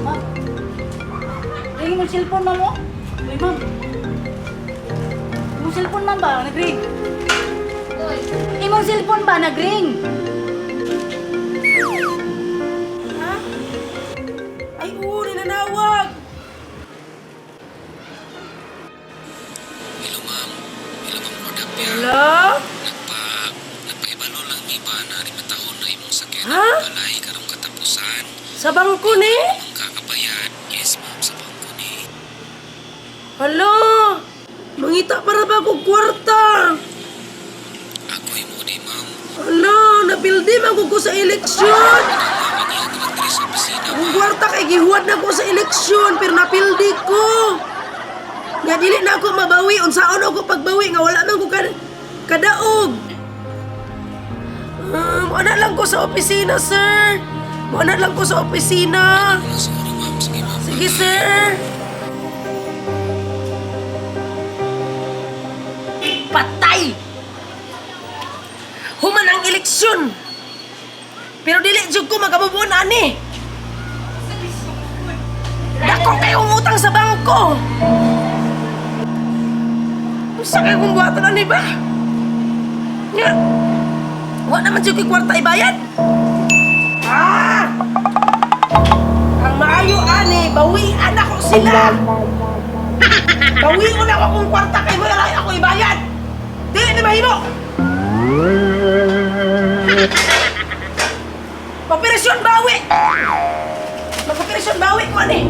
Ma'am. Ring mo cellphone, ma'am, oh. Uy, ma'am. Imong cellphone, ma'am, ba? Nag-ring. Imong cellphone ba? Nag-ring. Ha? Ay, oo, nananawag. Hello ma'am. Hello ma'am Cordapia. Hello? Nagpaibalo lang mi ba na 5 taon na imong sakit Ha? balay karong katapusan. Sa bangko ni? Ang kakabayad. Yes ma'am, sa bangko ni. Hala! Mangita para ba ako kwarta? Ako imo ni ma'am. Hala, nabildi man ko sa eleksyon. Ma'am, ang iyang diri sa opisina. Ang kwarta kay gihuwad na ko sa eleksyon pero napildi ko. Nga dili na ako mabawi unsaon ako pagbawi nga wala man ko kadaog. Mo na lang ko sa opisina, sir. Mo na lang ko sa opisina. Wala siguro ma'am. Sige ma'am. Sige, sir. Patay! Human ang eleksyon. Pero dili jud ko magabubuon ani. Dako kayong utang sa bangko. Unsa kay kong buhaton ani ba? Nga. Wa naman jud ko'y kwarta ibayad. Ah! Ang maayo ani, bawian ako sila. Bawian ako akong kwarta kay wala ako ibayad. Dili ni mahimo. Operasyon bawi. Mag-operasyon bawi ko ani.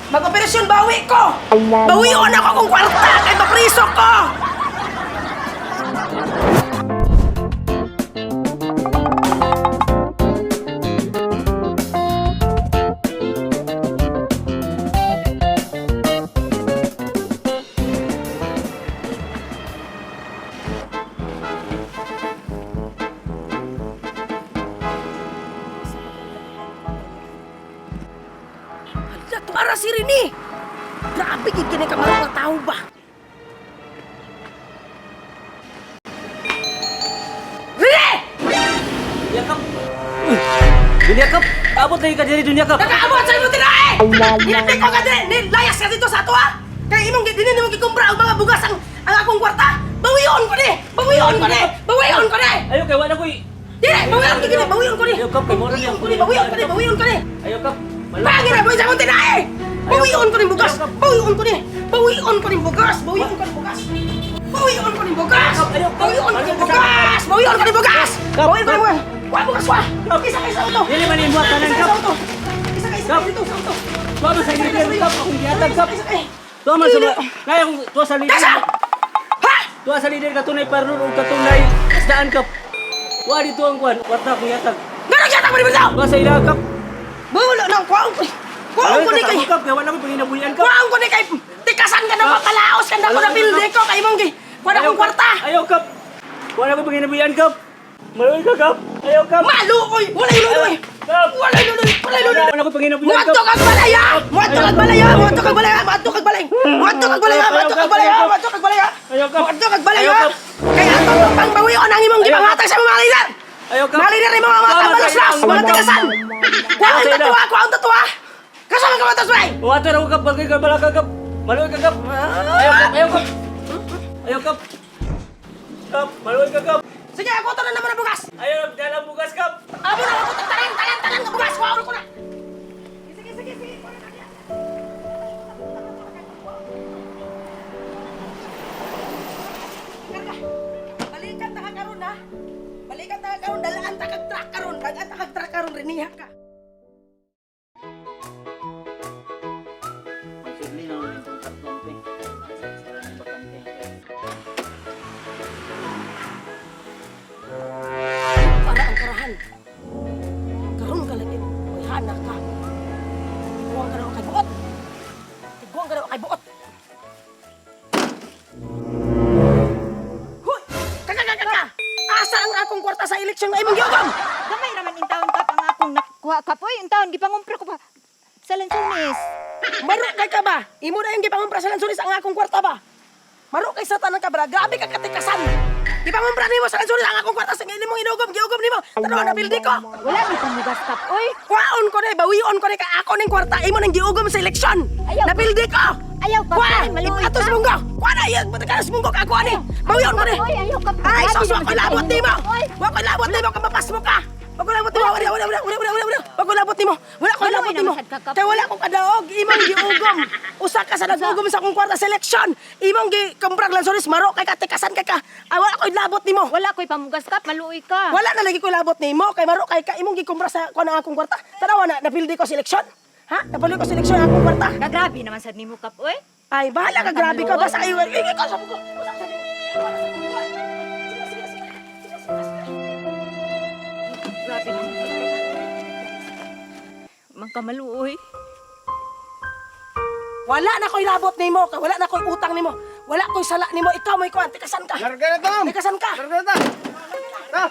Mag-operasyon bawi ko. Bawion ako akong kwarta kay mapriso ko. Hala, tuara si Rini. Grabe gid kini ka marong nga tao ba. Rini! Yakap. Uy, Dunya kap. Abot lagi ka diri, Dunya kap. Nakaabot sa imong tinae! Hindi ko ka diri, ni layas ka dito sa ato ah. Kay imong dinhi nimo gikumpra og mga bugas ang akong kwarta. Bawion ko ni! Bawion ko ni! Bawion ko ni! Ayo kay wala koy. Dili, bawion ko ni! Bawion ko ni! Ayaw, Kap, kay mura niya. Bawion ko ni! Bawion ko ni! Bawion ko ni! Ayo kap. Pangin na sa imong tinae! Bawion ko ni bugas! Bawion ko ni! Bawion ko ni bugas! Bawion ko ni bugas! Bawion ko ni bugas! Bawion ko ni bugas! Bawion ko ni bugas! Bawion ko ni bugas! Wa bugas wa! Isa kay sa auto! Dili man imo tanan Isa kay kap. sa auto! Isa kay sa Kap. dito sa auto! Tuwa man sa leader kap akong gihatag kap. Isa kay. Tuwa man sa Nay akong tuwa sa leader. Tasa! Ha? Tuwa sa leader katunay parlor ug katunay isdaan kap. Wa dito ang kwan, kwarta akong gihatag. Ngano gyud mo ni bitaw? Tuwa sa ila kap. Wala nang kuwaon ko. Kuwaon ko ni kay. Kap, kay wala koy panginabuhian kap. Kuwaon ko ni kay. Tikasan ka na mapalaos ka na ko na bilde ko kay imong gi. Kuha akong kwarta. Ayaw kap. Wala koy panginabuhian kap. Maluoy ka kap. Ayaw kap. Maluoy! Walay luloy! Kap. Walay luloy! Walay luloy! Wala koy panginabuhian Muadto kap. kag balaya! Muadto kag balaya! Muadto kag balaya! Muadto kag balay! Muadto kag balaya! Muadto kag balaya! Muadto kag balaya! Ayaw kap. Muadto kag balaya! Ayaw, kap. Kay ato pang bawion ang imong gipangatag sa mga leader! Ayaw kap. Mga leader imong mga Tama, tambalos-los, sa mga ilang. tigasan! Kuwaon Sa ilang. tatuwa! Kuwaon tatuwa! Kasa man ka matas bay! Water ako kap, bagay ka balaka kap. Maluoy ka kap. Ayaw kap, ayaw kap. Ayaw kap. Kap, maluoy ka kap. Sige, ako to na naman ang bugas! Ayaw, dala bugas kap. Amo na ako tanan tanan tanan nga bugas! Kuwaon ko na! Sige, sige, sige! Kuwaon na. Karga. Balikan ta ka karon ha. Balikan ta ka karon, dalaan ta kag truck karon, dalaan ta kag truck karon riniha ka. Magsudli na lang itong karton, te. Para ng bakante. Para ang karahan. Karon ka lang oy hana ka. Tiguang ka na kay buot. Tiguang ka na kay buot. Hoy! Kaka kaka kaka. Asa ang akong kwarta sa eleksyon nga imong giugom? Gamay raman in taon kap ang akong nakuha kap. Uy, in taon gipangumpra ko pa sa lansones. Maro kay ka ba? Imo na yung gipangumpra sa lansunis ang akong kwarta ba? Maro kay sa tanan ka ba? Grabe ka katikasan. Gipangumpra nimo sa lansunis ang akong kwarta sa imong inugom, giugom nimo. Tanaw na bildi ko. Wala mi pamugas, Kap, oy. Kuwaon ko ni, bawion ko ni ka ako ning kwarta imo nang giugom sa eleksyon. Ayaw. Napildi ko. Ayaw, Kap. Kuha! Ay, maluoy Ipatos ka. munggo. Kuha na iya, ka munggo ka kuha ni. Bawion ko ni. Oy, ayaw, Kap. Ay, Grabe sos, naman wa ko'y sa labot inyo. nimo. Oy. Wa ko'y labot nimo kung mapas mo ka. Wa ko'y labot nimo. Wala, wala, wala, wala, wala, wala, wala. Wa ko'y labot nimo. Wala ko'y Maluoy labot naman nimo. sad ka, Kap. Kay wala ko kadaog, imong giugom. Usa ka sa nag-ugom sa akong kwarta selection. Imong gikumprag lansones maro kay katikasan kay ka. Ay, wala ko'y labot nimo. Wala ko'y pamugas, Kap. Maluoy ka. Wala na lagi ko labot nimo kay maro kay ka imong gikumpra sa kuan ang akong kwarta. Tanawa na napildi ko selection. Ha? Napildi ko selection ang akong kwarta. Kagrabe naman sad nimo, Kap, oy. Ay, bahala ka, grabe ka. Basta ay, ay, ay, ikaw sa ko. Grabe naman. Man ka maluoy. Wala na ko'y labot nimo, kay wala na ko'y utang nimo. Wala ko'y sala nimo. Ikaw mo'y kuan, tikasan ka. Larga na, Tom! Tikasan ka. Larga na, ta! Ta!